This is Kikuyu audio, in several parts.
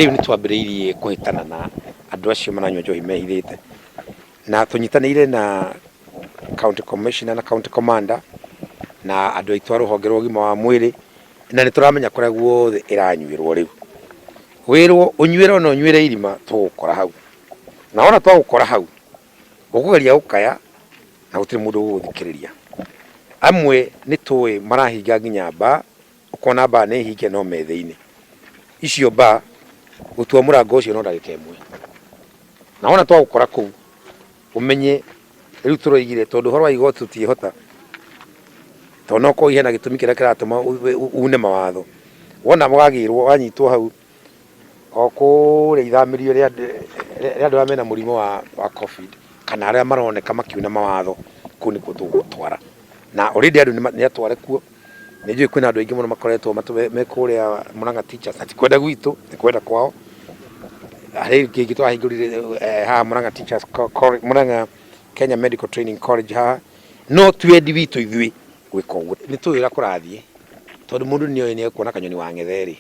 Rĩu nĩ twambĩrĩirie kũhĩtana na andũ acio maranyua njohi mehithĩte, na tũnyitanĩire na county commissioner na county commander na andũ aitũ a rũhonge rwa ũgima wa mwĩrĩ, na nĩ tũramenya kũrĩa guothe ĩranyuĩrwo rĩu. Wĩrwo ũnyuĩre ona ũnyuĩre irima tũgũgũkora hau, na wona twagũkora hau ũkũgeria gũkaya na gũtirĩ mũndũ ũgũgũthikĩrĩria. Amwe nĩ tũĩ marahinga nginya bar Ũkona mbaa nĩ hinge no me thĩinĩ. Icio mbaa gũtua mũrango ũcio no ndagĩka ĩmwe. Na wona twagũkora kũu ũmenye rĩu tũroigire tondũ ũhoro wa igoti tũtiĩhota tondũ no korwo hena gĩtũmi kĩrĩa kĩratũma une mawatho. Wona wagĩrwo wanyitwo hau o kũrĩa ithamĩrio rĩa andũ arĩa mena mũrimũ wa Covid kana arĩa maroneka makiuna mawatho, kũu nĩkuo tũgũgũtwara. Na already andũ nĩ atware kuo. Nĩ njũĩ kwĩna andũ aingĩ mũno makoretwo me kũrĩa Murang'a Teachers na ti kwenda gwitũ, nĩ kwenda kwao. Harĩ kĩngĩ twahingũrire haha Murang'a Teachers, Murang'a Kenya Medical Training College haha, no ti wendi witũ ithuĩ gwĩka ũguo. Nĩ tũĩ ũrĩa kũrathiĩ tondũ mũndũ nĩ oĩ nĩ ekuona kanyoni wa ng'ethe rĩ,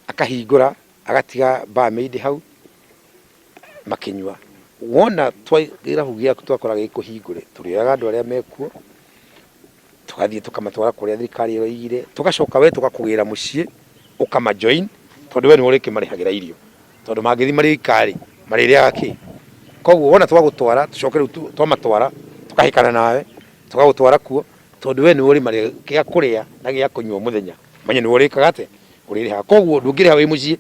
akahingũra agatiga barmaid hau makĩnyua. Wona kĩrabu gĩaku twakora gĩ kũhingũre, tũrĩoyaga andũ arĩa mekuo, tũgathiĩ tũkamatwara kũrĩa thirikari ĩroigire, tũgacoka we tũgakũgĩra mũciĩ ũkama join tondũ we nĩwe ũrĩkĩmarĩhagĩra irio, tondũ mangĩthiĩ marĩ oika rĩ, marĩrĩaga kĩ? Koguo wona twagũtwara tũcoke rĩu twamatwara tũkahĩkana nawe, tũgagũtwara kuo, tondũ we nĩwe ũrĩmarĩhaga gĩa kũrĩa na gĩa kũnyua o mũthenya, ũmenye nĩwe ũrĩkaga atĩa? Ũrĩrĩhaga. Koguo ndũngĩrĩha wĩ mũciĩ.